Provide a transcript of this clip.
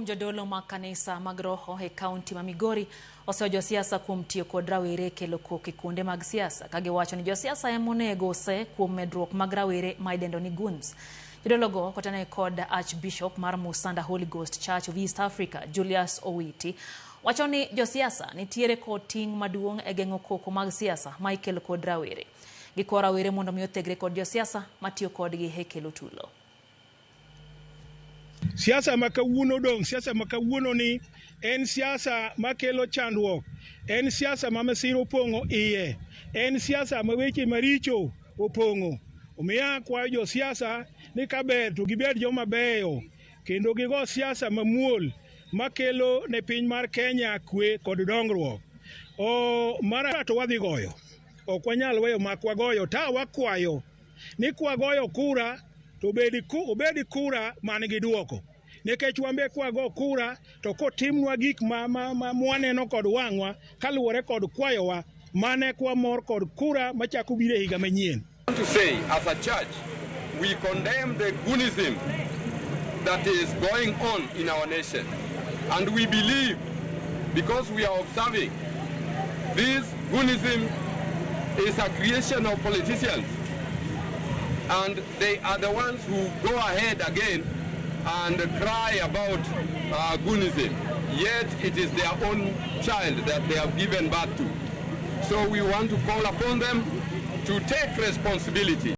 Kuom jodolo mag kanisa mag roho e kaunti ma Migori oseyo josiasa kuom tiyo kod rawere e kelo koko e kuonde mag siasa ka giwacho ni josiasa ema onego ose kuom medruok mag rawere ma idendo ni goons. Jodologo kotenore kod Archbishop mar Musanda Holy Ghost Church of East Africa Julius Owiti wacho ni josiasa nitiere kod ting' maduong' e geng'o koko mag siasa ma ikelo kod rawere. Gikwa rawere mondo mi othegre kod josiasa matiyo kodgi e kelo tulo. Siasa ma kawuono dong', siasa ma kawuono ni en siasa makelo chandruok, en siasa ma masira opong'o iye, en siasa ma weche maricho opong'o. Omiyo akwayo josiasa ni kaber to gibed joma beyo kendo gigo siasa mamuol makelo ne piny mar Kenya kwe kod dongruok. O mar to wadhi goyo, ok wanyal weyo mak wagoyo, ta wakwayo ni kwagoyo kura to obed kura man gi duoko. Nikech wan be kwago kura to kotimnwa gik ma mwaneno kod wang'wa kaluwore kod kwayowa, mane kwamor kod kura machako biro e higa manyien. To say, as a church, we condemn the goonism that is going on in our nation. And we believe, because we are observing, this goonism is a creation of politicians. And they are the ones who go ahead again and cry about goonism. Yet it is their own child that they have given birth to. So we want to call upon them to take responsibility.